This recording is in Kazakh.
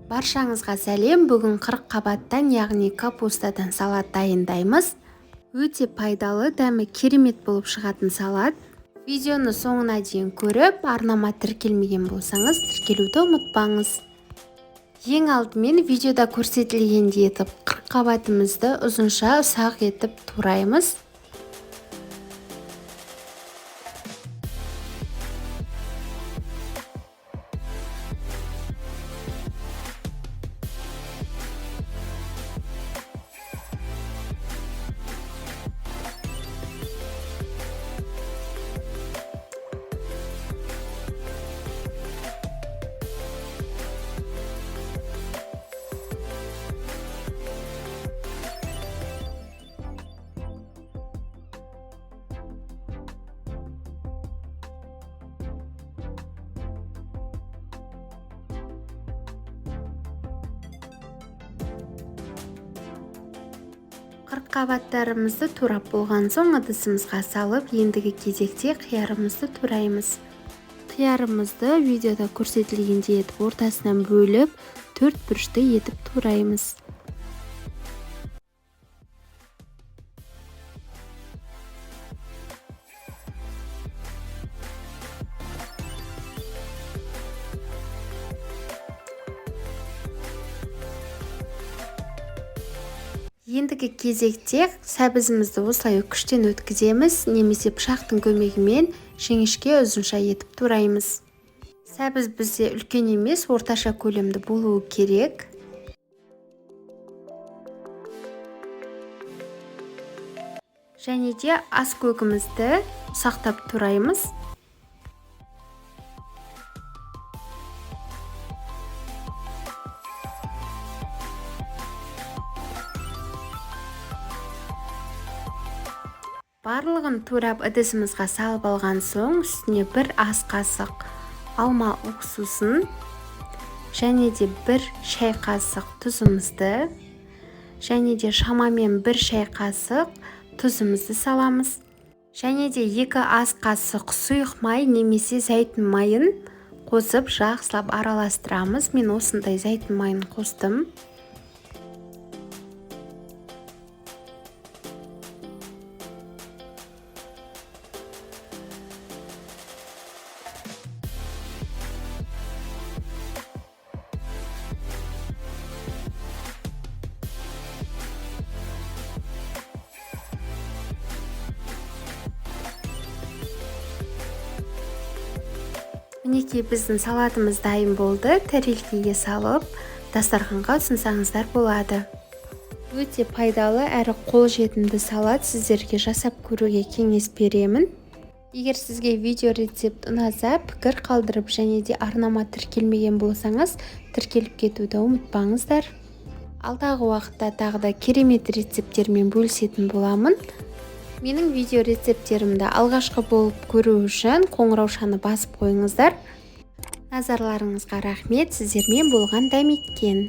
Баршаңызға сәлем. Бүгін 40 қабаттан, яғни капустадан салат дайындаймыз. Өте пайдалы, дәмі керемет болып шығатын салат. Видеоны соңына дейін көріп, арнама тіркелмеген болсаңыз, тіркелуді ұмытпаңыз. Ең алдымен видеода көрсетілгендей етіп қырыққабатымызды ұзынша, ұсақ етіп тураймыз. Қырыққабаттарымызды турап болған соң, ыдысымызға салып, ендігі кезекте қиярымызды тураймыз. Қиярымызды видеода көрсетілгендей етіп ортасынан бөліп, төрт бұрышты етіп тураймыз. Ендігі кезекте сәбізімізді осылай үккіштен өткіземіз немесе пышақтың көмегімен жіңішке, ұзынша етіп тураймыз. Сәбіз бізде үлкен емес, орташа көлемді болуы керек. Және де аскөгімізді ұсақтап тураймыз. Барлығын турап, ыдысымызға салып алған соң, үстіне бір ас қасық алма уксусын және де 1 шай қасық тұзымызды және де шамамен 1 шай қасық тұзымызды саламыз. Және де 2 ас қасық сұйық май немесе зәйтүн майын қосып, жақсылап араластырамыз. Мен осындай зәйтүн майын қостым. Мінекей, біздің салатымыз дайын болды. Тәрелкеге салып, дастарханға ұсынсаңыздар болады. Өте пайдалы әрі қолжетімді салат, сіздерге жасап көруге кеңес беремін. Егер сізге видео рецепт ұнаса, пікір қалдырып және де арнама тіркелмеген болсаңыз, тіркеліп кетуді ұмытпаңыздар. Алдағы уақытта тағы да керемет рецепттермен бөлісетін боламын. Менің видео рецепттерімді алғашқы болып көру үшін қоңыраушаны басып қойыңыздар. Назарларыңызға рахмет. Сіздермен болған Дәметкен.